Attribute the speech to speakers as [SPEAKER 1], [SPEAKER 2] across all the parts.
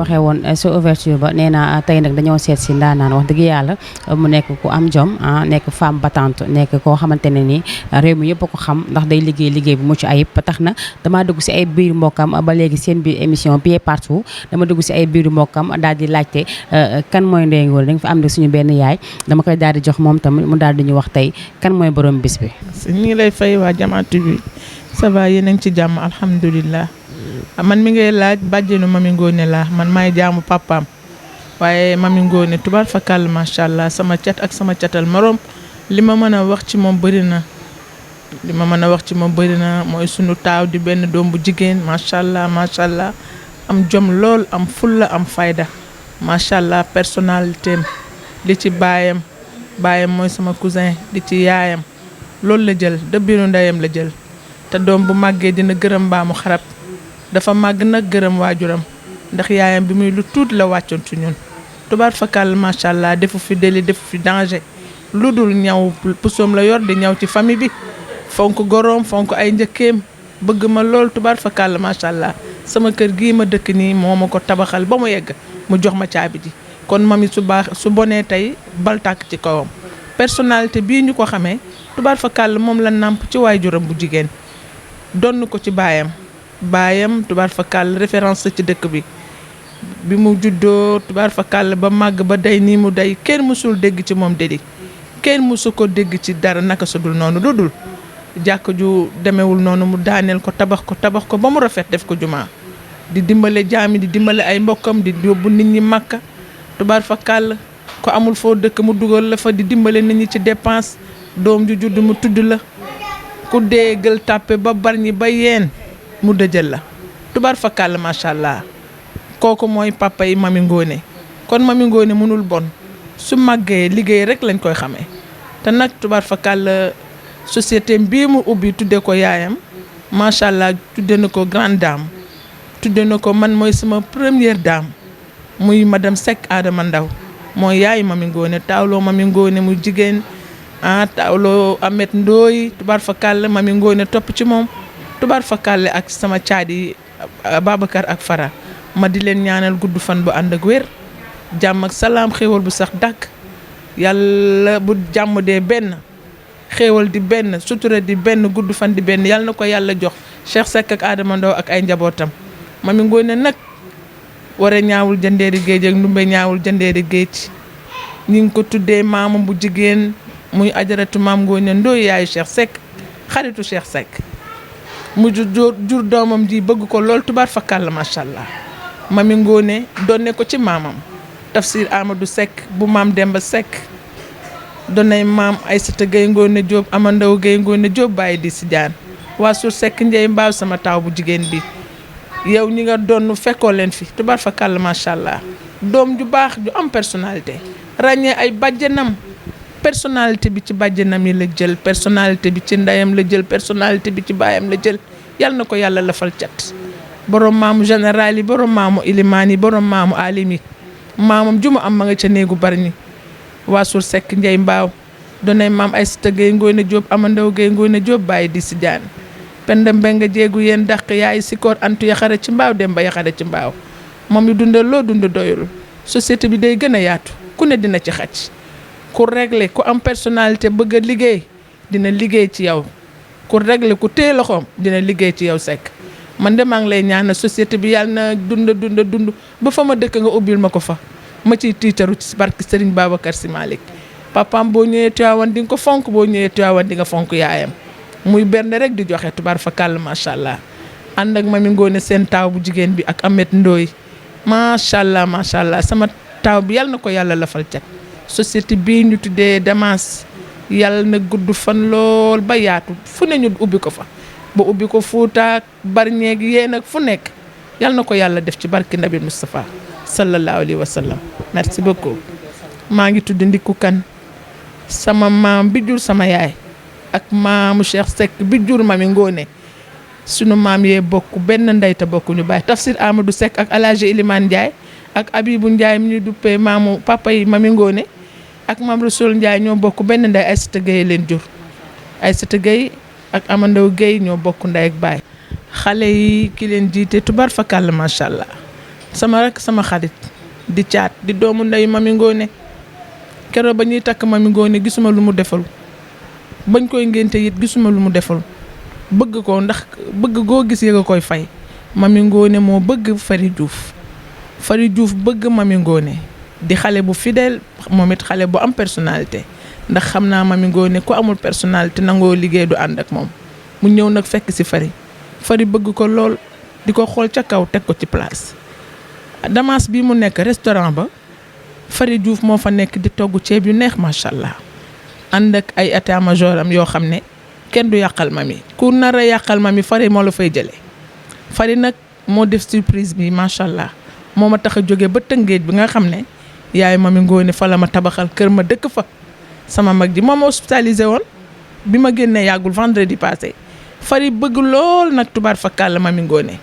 [SPEAKER 1] waxee woon sa ouverture ba nee na tey nag dañoo seet si ndaanaan wax dëgg yàlla mu nekk ku am jom nekk femme battante nekk koo xamante ne ni réew mi yëpp ko xam ndax day liggéey bu mucc ayib ba tax na damaa dugg si ay biir mbokkam ba léegi seen biir émission pied partout dama dugg si ay biir mbokkam daal di laajte kan mooy Ndeye Ngor da nga fi am suñu benn yaay dama koy daal di jox moom tamit mu daal di ñu wax tey kan mooy borom bis bi.
[SPEAKER 2] ñu ngi lay fay waa Jamaatu bi ça va yéen a ngi ci jàmm alhamdulilah. man mi ngay laaj bàjjenu Mami Ngoné laa man maay jaamu papaam waaye Mami Ngoné tubaar fakal macha allah sama cat ak sama catal morom li ma mën a wax ci moom bëri na mooy sunu taaw di benn doom bu jigéen macha allah am jom lool am fulla am fayda macha allah personnalité am li ci baayam mooy sama cousin di ci yaayam loolu la jël dëbbiru ndeyam la jël te doom bu màggee dina gërëm mbaamu xarab dafa màgg nag gërëm waajuram ndax yaayam bi muy lu tuut la wàccoon ci ñun tubaar fakal macha allah defu fi délit defu fi danger lu dul ñaw pusoom la yor di ñaw ci famille bi fonk goroom fonk ay njëkkeem bëgg ma lool tubaar fakal macha allah sama kër gii ma dëkk nii moo ma ko tabaxal ba mu yegg mu jox ma caabi ji kon mami su bonee tey bal tàkk ci kawam personnalité bii ñu ko xamee tubaar fakal moom la nàmp ci waajuram bu jigéen donn ko ci baayam tubaar fakal référence ci dëkk bi mu juddoo tubaar fakal ba màgg ba day nii mu day kenn mësul dégg ci moom dédi kenn mësu ko dégg ci dara naka sudul noonu lu dul jàkk ju demewul noonu mu daaneel ko tabax ko ba mu rafet def ko jumaa di dimbale jaami di dimbale ay mbokkam di yóbbu nit ñi Makka tubaar fakal ko amul foo dëkk mu dugal la fa di dimbale nit ñi ci dépense doom ju judd mu tudd la ku dee Gueule Tapée ba Bargny ba yeen mu dëjël la tubaar fakal macha allah kooku mooy papa yi Mami Ngoné kon Mami Ngoné mënul bon su màggee liggéey rek lañ koy xamee te nag tubaar fakal société bii mu ubbi tudde ko yaayam macha allah tudde na ko grande dame tudde na ko man mooy sama première dame muy madame Seck Adama Ndaw mooy yaay Mami Ngoné taawloo Mami Ngoné muy jigéen taawloo Amet Ndooy tubaar fakal Mami Ngoné topp ci moom tubaar fakal ak sama caadi Babacar ak Fara ma di leen ñaanal gudd fan bu ànd ak wér jàmm ak salaam xéewal bu sax dàkk yàlla bu jàmm dee benn xéewal di benn sutura di benn gudd fan di benn yàlla na ko yàlla jox Cheikh Seck ak Adama Ndaw ak ay njabootam Mami Ngoné nag wara ñaawul jëndeeri géej ak ndumbe ñaawul jëndeeri géej ñi ngi ko tuddee maamam bu jigéen muy ajaratu Maam Ngoné Ndoye yaayu Cheikh Seck xaritu Cheikh Seck mu jur doomam ji bëgg ko lool tubaar fakal la macha allah Mami Ngoné donne ko ci maamam Tafsir Amadou Seck bu maam Demba Seck donnay maam Aïssata Gueye Ngoné Diop Amandaw Gueye Ngoné Diop bàyyi di si jaan waa sur Seck Ndiaye mbaaw sama taaw bu jigéen bi yow ñi nga doon fekkoo leen fi tubaar fakal la macha allah doom ju baax ju am personnalité ràññee ay bàjjenam personnalité bi ci bàjjenam yi la jël personnalité bi ci ndeyam la jël personnalité bi ci baayam la jël yal na ko yàlla lafal cat borom maamu général yi borom maamu ilimaan yi borom maamu alim yi maamam ju mu am ma nga ca néegu Bargny waa sur Seck Ndiaye mbaaw donay maam Aïssata Gueye Ngoné Diop Amandaw Gueye Ngoné Diop bàyyi di si jaan penda mbenga jéegu yéen dàq yaay sikoor antu yaxara ci mbaaw dem ba yaxara ci mbaaw moom yi dundal loo dund doyul société bi day gën a yaatu ku ne dina ci xaj ku réglé ku am personnalité bëgg a liggéey dina liggéey ci yow ku réglé ku téye loxoom dina liggéey ci yow Seck man de maa ngi lay ñaanal société bi yàlla na dund ba fa ma dëkk nga ubbil ma ko fa ma ciy tiitaru ci barke Serigne Babacar Sy Malick papaam boo ñëwee Tivaouane di nga ko fonk boo ñëwee Tivaouane di nga fonk yaayam muy bernde rek di joxe tubaar fakal macha allah ànd ak Mami Ngoné seen taaw bu jigéen bi ak Amet Ndooy macha allah sama taaw bi yàlla na ko yàlla lafal cat société bii ñu tuddee Damas yàlla na gudd fan lool ba yaatu fu ne ñu ubbi ko fa ba ubbi ko Fuuta ak Bargny ak yéen ak fu nekk yàlla na ko yàlla def ci barki Nabi Moustapha sallallahu alayhi wa sallam merci beaucoup. maa ngi tudd Ndikku Kan sama maam bi jur sama yaay ak maamu Cheikh Seck bi jur Mami Ngoné sunu maam yee bokk benn ndey te bokkuñu baay Tafsir Amadou Seck ak Alaaji Ilimaan Ndiaye ak Abibou Ndiaye mi ñu duppee maamu papa yi Mami Ngoné ak Mame Rassoul Ndiaye ñoo bokk benn ndey Aïssata Gueye leen jur Aïssata Gueye ak Amandaw Gueye ñoo bokk ndey ak baay xale yi ki leen jiite tubaar fakal macha allah sama rek sama xarit di caat di doomu ndeyu Mami Ngoné keroog ba ñuy takk Mami Ngoné gisuma lu mu defal bañ koy ngénte it gisuma lu mu defal bëgg ko ndax bëgg goo gis yëga koy fay Mami Ngoné moo bëgg Fary Diouf bëgg Mami Ngoné di xale bu fidèle moom it xale bu am personnalité ndax xam naa Mami Ngoné ku amul personnalité nangoo liggéey du ànd ak moom mu ñëw nag fekk ci Fary bëgg ko lool di ko xool ca kaw teg ko ci place Damas bii mu nekk restaurant ba Fary Diouf moo fa nekk di togg ceeb yu neex macha allah ànd ak ay état-major am yoo xam ne kenn du yàqal Mami ku nar a yàqal Mami Fary moo la fay jëlee Fary nag moo def surprise bi macha allah moo ma tax a jóge ba Tëngéej bi nga xam ne yaay Mami Ngoné fa la ma tabaxal kër ma dëkk fa sama mag ji moo ma hospitalisé woon bi ma génnee yàggul vendredi passé Fary bëgg lool nag tubaar fakkaal la Mami Ngoné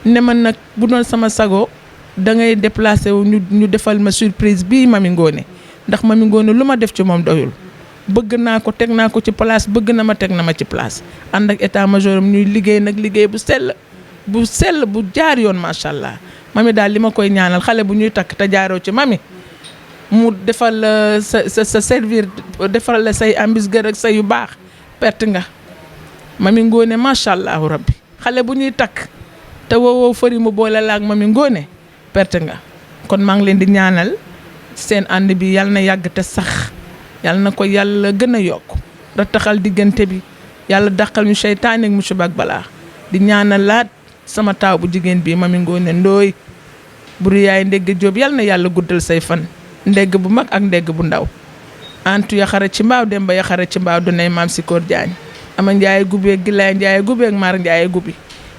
[SPEAKER 2] ne man nag bu doon sama sago da ngay déplacé wu ñu defal ma surprise bii Mami Ngoné ndax Mami Ngoné lu ma def ci moom doyul bëgg naa ko teg naa ko ci place bëgg na ma teg na ma ci place ànd ak état-major am ñuy liggéey nag liggéey bu sell bu jaar yoon macha allah Mami daal li ma koy ñaanal xale bu ñuy takk te jaaroo ci Mami mu defal la sa servir defal la say ambisgër ak say yu baax perte nga Mami Ngoné macha allah rabbi xale bu ñuy takk te woowoo Fary mu boole la ak Mami Ngoné perte nga kon maa ngi leen di ñaanal seen ànd bi yàlla na yàgg te sax yàlla na ko yàlla gën a yokk rattaxal diggante bi yàlla dàqal ñu seytaane ak musiba ak balaa di ñaanal laat sama taaw bu jigéen bi Mami Ngoné Ndoye buri yaay ndegg Jóob yàlla na yàlla guddal say fan ndegg bu mag ak ndegg bu ndaw antu yaxara ci mbaaw dem ba yaxara ci mbaaw donay maam si koor jaañ ama njaaye gubeeg gilaay njaaye gubeeg maar njaaye gubi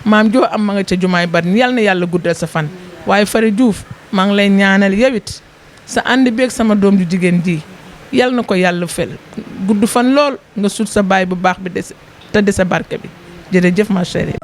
[SPEAKER 2] maam joo am ma nga ca jumaay bari yàlla na yàlla guddal sa fan waaye Fary Diouf maa ngi lay ñaanal yowit sa ànd beeg sama doom ju jigéen ji yàlla na ko yàlla fel gudd fan lool nga sut sa baay bu baax bi des te dese barke bi jërëjëf ma chérie.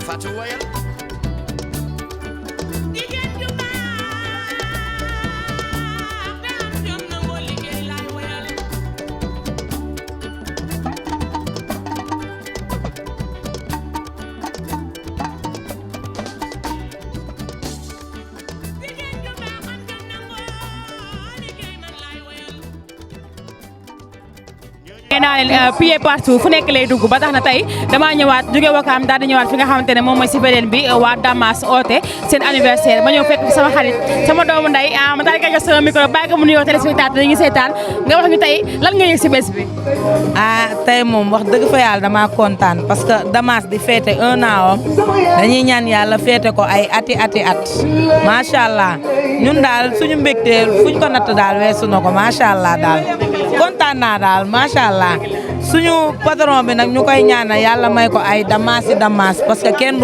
[SPEAKER 3] Fatou wayal
[SPEAKER 4] jigéen ju baax te am jom nangoo liggéey laay wayal jigéen ju baax am jom nangoo liggéey man laay wayal
[SPEAKER 1] nee naa ne pied partout fu nekk lay dugg ba tax na tey damaa ñëwaat jóge Wakaam daal di ñëwaat fi nga xamante ne moom mooy si beneen bi waa Damas oote seen anniversaire ma ñëw fekk fi sama xarit sama doomu nday ma daal di koy jox sama micro bàyyi ko mu nuyoo téléspectateur yi ngi seetaan nga wax ñu tey lan nga yëg si bés bi.
[SPEAKER 5] tey moom wax dëgg fa yàlla damaa kontaan parce que Damas di fêté 1 an am dañuy ñaan yàlla fêté ko ay ati at macha allah ñun daal suñu mbégte fuñ ko natt daal weesu na ko macha allah daal kontaan naa daal macha allah suñu patron bi nag ñu koy ñaanal yàlla may ko ay Damas parce que kenn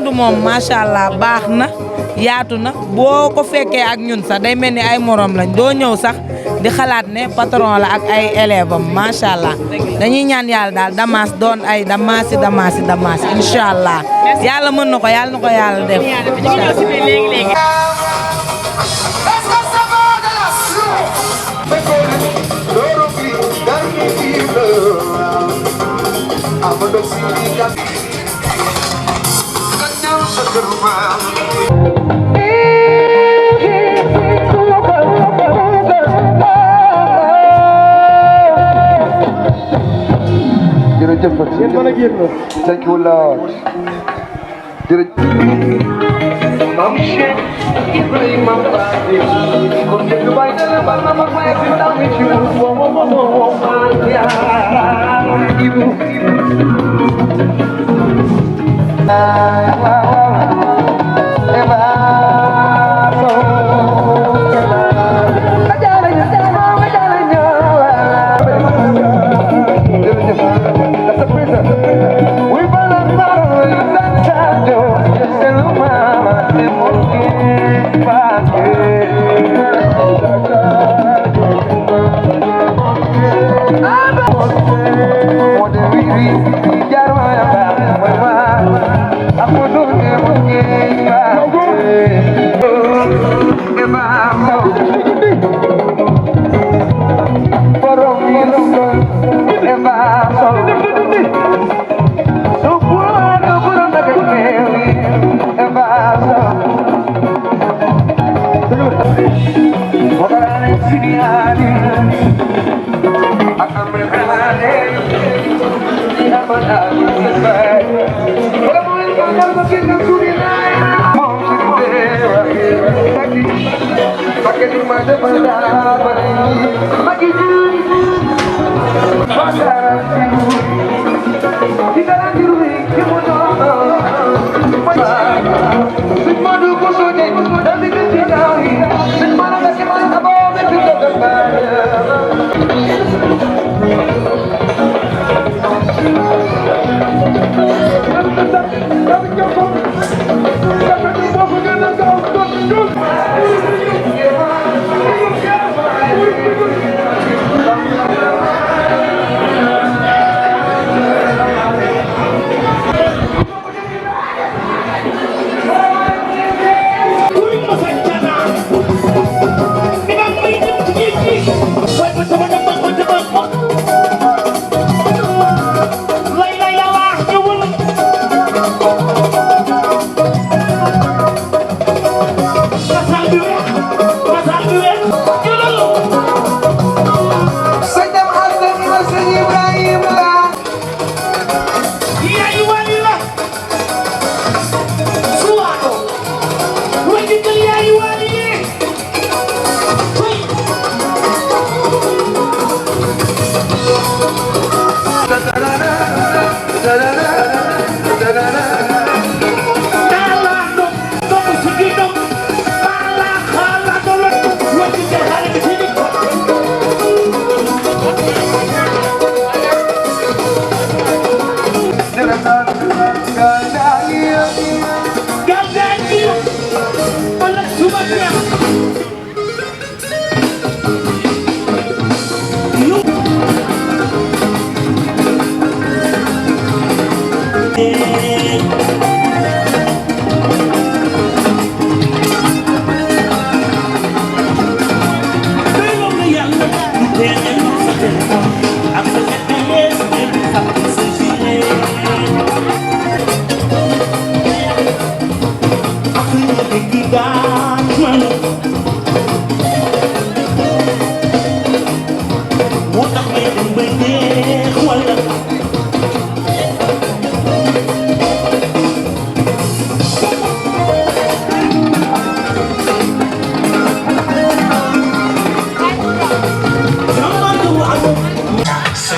[SPEAKER 5] du moom macha allah baax na yaatu na boo ko fekkee ak ñun sax day mel ni ay morom lañ doo ñëw sax di xalaat ne patron la ak ay élève am macha allah dañuy ñaan yàlla daal Damas doon ay Damas incha allah yàlla mën na ko yàlla def.
[SPEAKER 6] Thank you, Lord.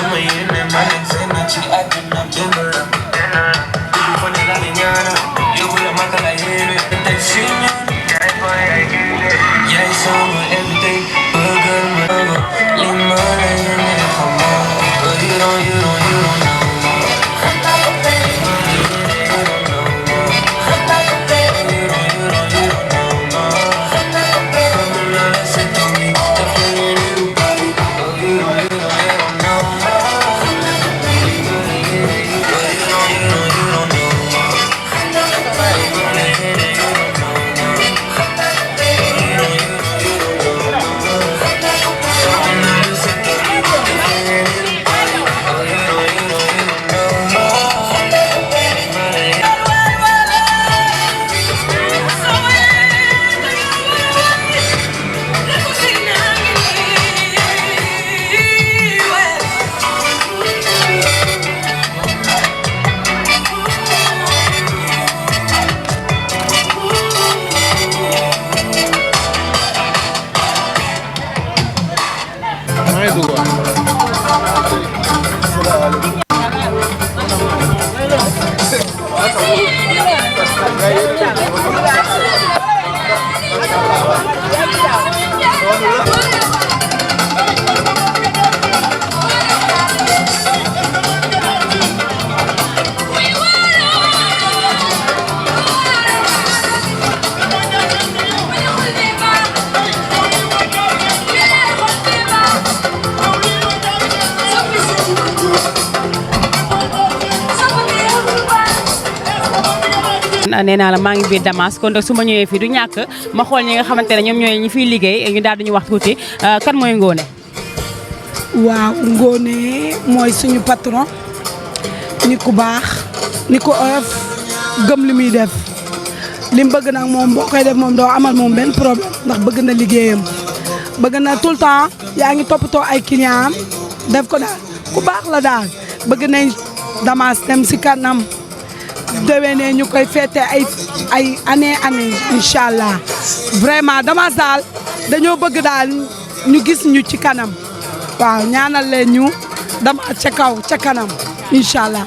[SPEAKER 6] sama yéene ma leen seen ci àddina jënd la dugg fa ne la ñaana yóbbu la maka la yéene teg si yaay boy yaay gile yaay sama everything bëggal ma li ma la yéene xam ma you don't know
[SPEAKER 1] nee naa la maa ngi biir Damas kon nag su ma ñëwee fii du ñàkk ma xool ñi nga xamante ne ñoom ñooy ñi fiy liggéey ñu daal di ñu wax tuuti kan mooy Ngoné.
[SPEAKER 7] waaw Ngoné mooy suñu patron nit ku baax nit ku oyof gëm li muy def li mu bëgg nag moom boo koy def moom doo amal moom benn problème ndax bëgg na liggéeyam bëgg na tout le temps yaa ngi toppatoo ay client am def ko daal ku baax la daal bëgg nañ Damas dem si kanam. déwénee ñu koy féete ay année incha allah vraiment Damas daal dañoo bëgg daal ñu gis ñu ci kanam waaw ñaanal leen ñu Damas ca kaw ca kanam incha allah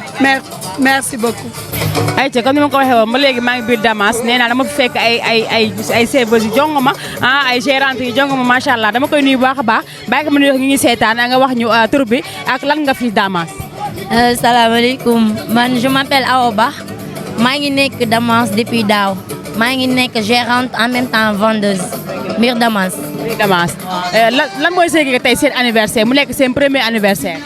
[SPEAKER 7] merci beaucoup.
[SPEAKER 1] ayca comme ni ma ko waxee woon ba léegi maa ngi biir Damas nee naa dama fi fekk ay serveuses yu jongoma ay gérantes yu jongoma macha allah dama koy nuyu bu baax a baax bàyyi ko ma nuyu ñu ngi seetaan nga wax ñu tur bi ak lan nga fi Damas.
[SPEAKER 8] salaamaaleykum man je m'appelle Awa Ba. maa ngi nekk Damas depuis daaw maa ngi nekk gérante en même temps vendeuse biir Damas.
[SPEAKER 1] biir Damas lan mooy séegi tey seen anniversaire mu nekk seen premier anniversaire.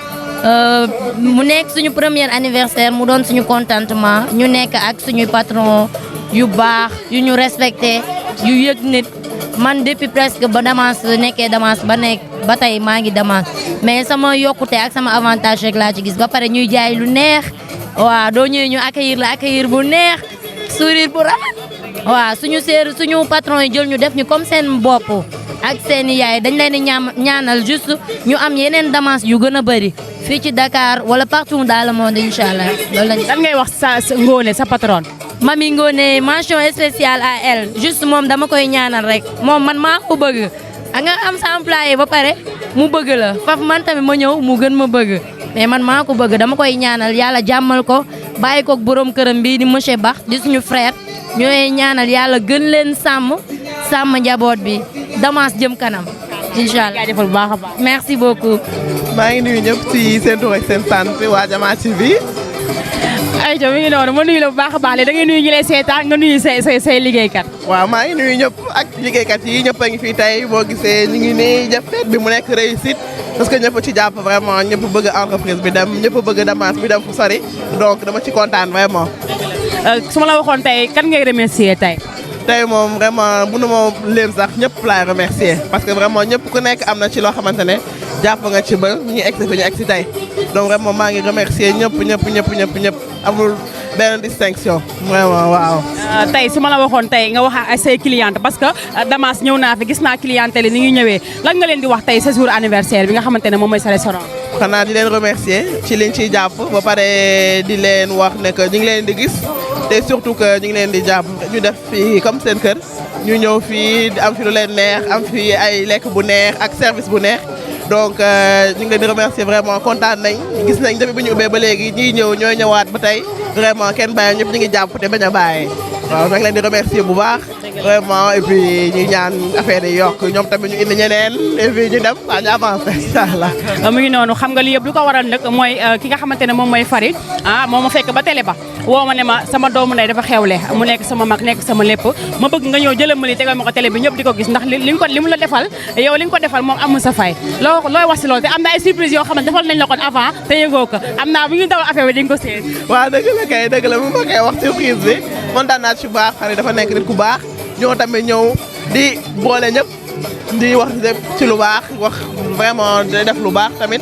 [SPEAKER 8] mu nekk suñu premier anniversaire mu doon suñu contentement ñu nekk ak suñuy patron yu baax yu ñu respecté yu yëg nit man depuis presque ba Damas nekkee Damas ba tey maa ngi Damas mais sama yokkute ak sama avantage rek laa ci gis ba pare ñuy jaay lu neex. waaw doo ñëwee ñu accueillir bu neex sourire bu rafet waaw suñu patron yi jël ñu def ñu comme seen bopp ak seen yaay dañ leen di ñaanal juste ñu am yeneen Damas yu gën a bëri fii ci Dakar wala partout dans le monde incha allah loolu lañ.
[SPEAKER 1] lan ngay wax sa Ngoné sa patron.
[SPEAKER 8] Mami Ngoné mention spéciale à elle juste moom dama koy ñaanal rek moom man maa ko bëgg nga am sa employé ba pare mu bëgg la faf man tamit ma ñëw mu gën ma bëgg. mais man maa ko bëgg dama koy ñaanal yàlla jàmmal ko bàyyi ko borom këram bii di monsieur Ba di suñu frère ñooy ñaanal yàlla gën leen sàmm njaboot bi Damas jëm kanam incha allah.
[SPEAKER 1] jaajëfal bu baax a baax.
[SPEAKER 8] merci beaucoup.
[SPEAKER 9] maa ngi nuyu ñëpp ci seen tur ak seen sant waa Diama TV.
[SPEAKER 1] ayca mi ngi noonu ma nuyu la bu baax a baax léegi da ngay nuyu ñu lay seetaan nga nuyu say liggéeykat.
[SPEAKER 9] waaw maa ngi nuyu ñëpp ak liggéeykat yi ñëpp a ngi fii tey boo gisee ñu ngi nii def fête bi mu nekk réussite parce que ñëpp ci jàpp vraiment ñëpp bëgg entreprise bi dem ñëpp bëgg Damas bi dem fu sori donc dama ci kontaan vraiment.
[SPEAKER 1] su ma la waxoon tey kan ngay remercier tey.
[SPEAKER 9] tey moom vraiment mënu ma leen sax ñëpp laay remercier parce que vraiment ñëpp ku nekk am na ci loo xamante ne jàpp nga ci ba ñu egsi fi ñu egsi tey donc vraiment maa ngi remercier ñëpp amul benn distinction vraiment waaw.
[SPEAKER 1] tey su ma la waxoon tey nga wax ak say cliente parce que Damas ñëw naa fi gis naa clientèle yi ni ngi ñëwee lan nga leen di wax tey sa jour anniversaire bi nga xamante ne moom mooy sa restaurant.
[SPEAKER 9] xanaa di leen remercier ci liñ ciy jàpp ba pare di leen wax ne que ñu ngi leen di gis te surtout que ñu ngi leen di jàpp ñu def fii comme seen kër ñu ñëw fii am fi lu leen neex am fi ay lekk bu neex ak service bu neex donc ñu ngi leen di remercier vraiment kontaan nañ gis nañ depuis bu ñu ubbee ba léegi ñiy ñëw ñooy ñëwaat ba tey vraiment kenn bàyyi ñëpp ñu ngi jàpp te bañ a bàyyi waaw nag leen di remercier bu baax vraiment et puis ñuy ñaan affaire yi yokk ñoom tamit ñu indi ñeneen et puis ñu dem waa ñu avancé incha allah.
[SPEAKER 1] mu ngi noonu xam nga li yëpp lu ko waral nag mooy ki nga xamante ne moom mooy Fary moo ma fekk ba télé ba woo ma ne ma sama doomu ndey dafa xewle mu nekk sama mag nekk sama lépp ma bëgg nga ñëw jëlal ma li tegal ma ko télé bi ñëpp di ko gis ndax li mu la defal yow li nga ko defal moom amul sa fay looy wax si loolu te am na ay surprise yoo xam ne defal nañ la kon avant te yëgoo ko am naa bu ñu daw affaire bi di nga ko seet.
[SPEAKER 9] waaw dëgg la mu ma koy wax surprise bi kontaan naa ci bu baax Fary dafa nekk nit ku baax ñoo tamit ñëw di boole ñëpp di wax ci lu baax wax vraiment di def lu baax tamit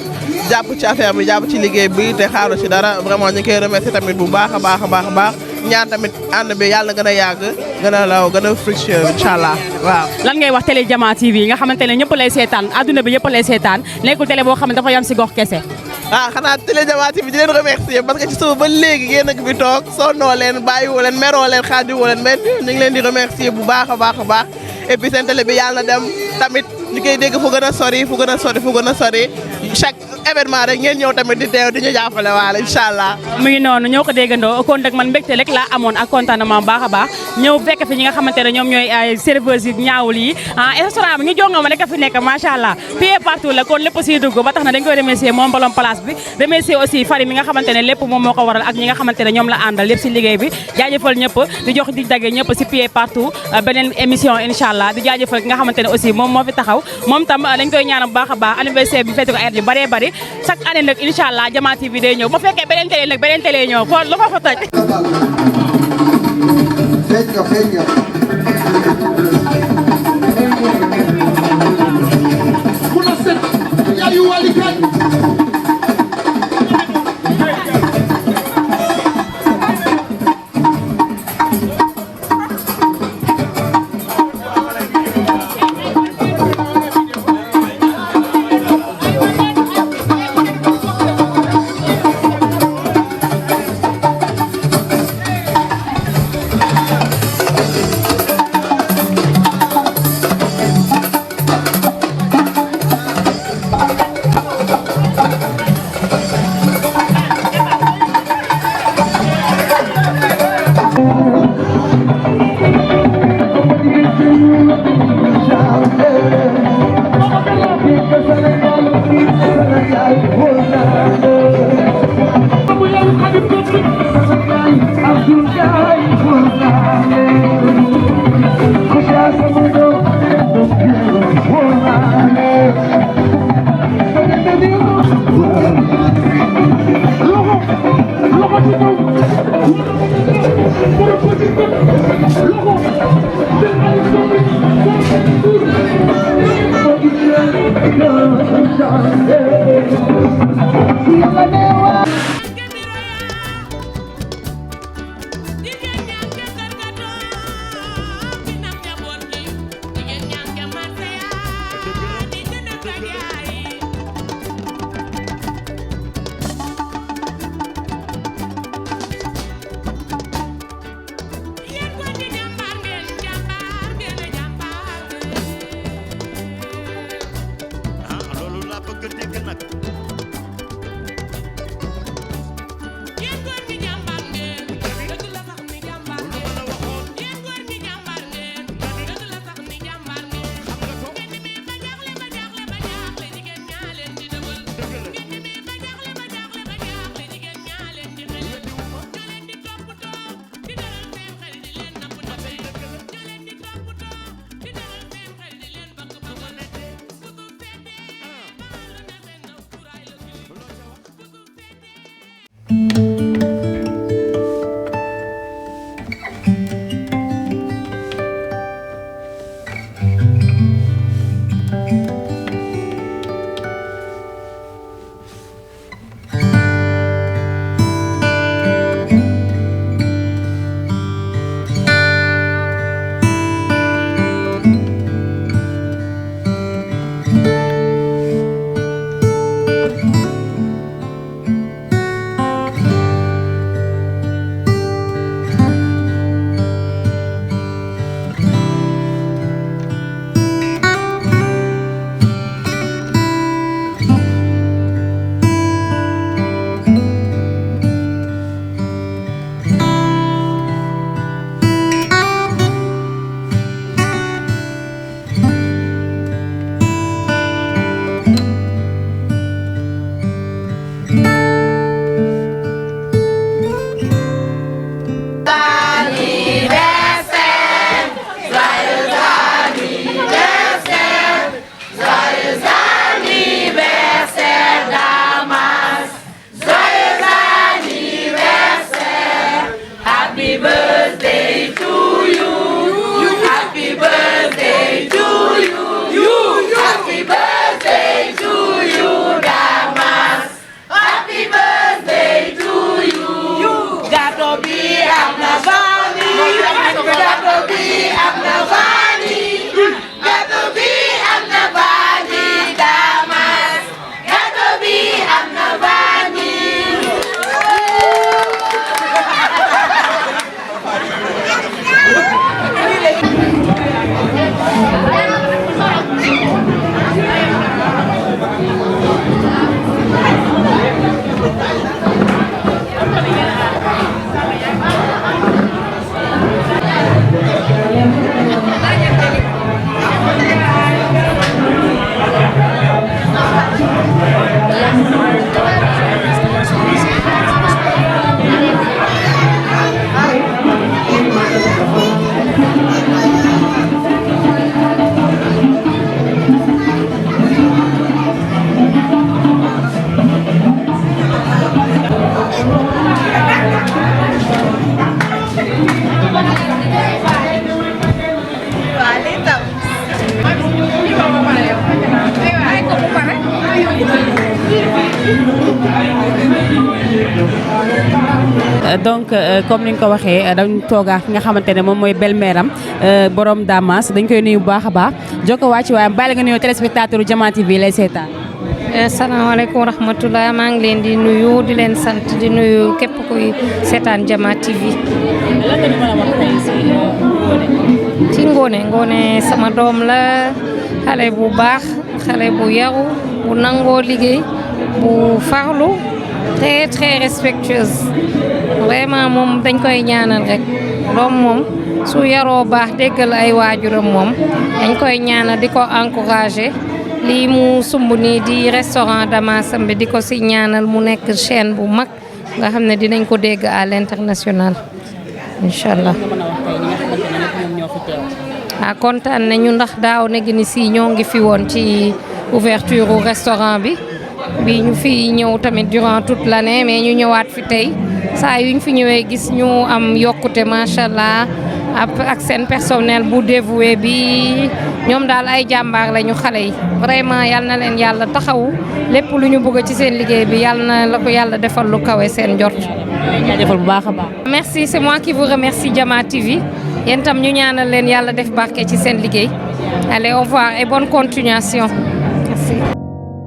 [SPEAKER 9] jàpp ci affaire bi jàpp ci liggéey bi te xaaru ci dara vraiment ñu koy remercier tamit bu baax a baax ñaan tamit ànd bi yàlla gën a yàgg gën a law gën a fructueux incha allah waaw.
[SPEAKER 1] lan ngay wax télé Jama TV nga xamante ne ñëpp lay seetaan adduna bi ñëpp lay seetaan nekkul télé boo xam ne dafa yam si gox kese.
[SPEAKER 9] xanaa télé Jama TV di leen remercier parce que ci suba ba léegi yéen a ngi fi toog sonnoo leen bàyyiwoo leen meroo leen xaadiwoo leen mais ñu ngi leen di remercier bu baax a baax et puis seen télé bi yàlla na dem tamit ñu koy dégg fu gën a sori chaque événement rek ngeen ñëw tamit di teew di ñu jàppale waale incha allah.
[SPEAKER 1] mu ngi noonu ñoo ko déggandoo kon nag man mbégte rek laa amoon ak contentement baax a baax ñëw fekk fi ñi nga xamante ne ñoom ñooy ay serveurs yi ñaawul yi restaurant bi ñu jonga ma rek a fi nekk macha allah pied partout la kon lépp siy dugg ba tax na dañ koy remercier moom borom place bi remercier aussi Fary mi nga xamante ne lépp moom moo ko waral ak ñi nga xamante ne ñoom la àndal lépp si liggéey bi jaajëfal ñëpp di jox di dagge ñëpp si pied partout beneen émission incha allah di jaajëfal ki nga xamante ne aussi moom moo fi taxaw moom tam dañ koy ñaan bu baax a baax anniversaire bi fête ko ay yu bëree bëri chaque année nag incha allah Jama TV day ñëw ba fekkee beneen télé nag beneen télé ñëw foo lu fa fa toj. donc comme ni nga ko waxee dañ toogaa ki nga xamante ne moom mooy belle-mère am borom Damas dañ koy nuyu bu baax a baax jokko waa ci waaye bàyyi la nga nuyoo téléspectateur Jama TV lay seetaan.
[SPEAKER 10] asalaamaaleykum wa rahmatulah maa ngi leen di nuyu di leen sant di nuyu képp kuy seetaan Jama TV.
[SPEAKER 1] lan nga ñu mën a wax tey si Ngoné.
[SPEAKER 10] ci Ngoné sama doom la xale bu baax xale bu yaru bu nangoo liggéey bu farlu très très respectueuse vraiment moom dañ koy ñaanal rek doom moom su yaroo baax déggal ay waajuram moom dañ koy ñaanal di ko encourager. lii mu sumb nii di restaurant Damasam bi di ko si ñaanal mu nekk chaîne bu mag nga xam ne dinañ ko dégg à l'international incha allah. kontaan nañu ndax daaw ne gi ni si ñoo ngi fi woon ci ouverture restaurant bi ñu fi ñëw tamit durant toute l'année mais ñu ñëwaat fi tey saa yuñ fi ñëwee gis ñu am yokkute macha allah. ak seen personnel bu dévoué bi ñoom daal ay jàmbaar lañu xale yi vraiment yal na leen yàlla taxawu lépp lu ñu bëgg ci seen liggéey bi yal na la ko yàlla defal lu kawe seen njort.
[SPEAKER 1] jaajëfal bu baax a baax.
[SPEAKER 10] merci c'est moi qui vous remercie Jama TV yéen tam ñu ñaanal leen yàlla def barke ci seen liggéey allez au revoir et bonne continuation merci.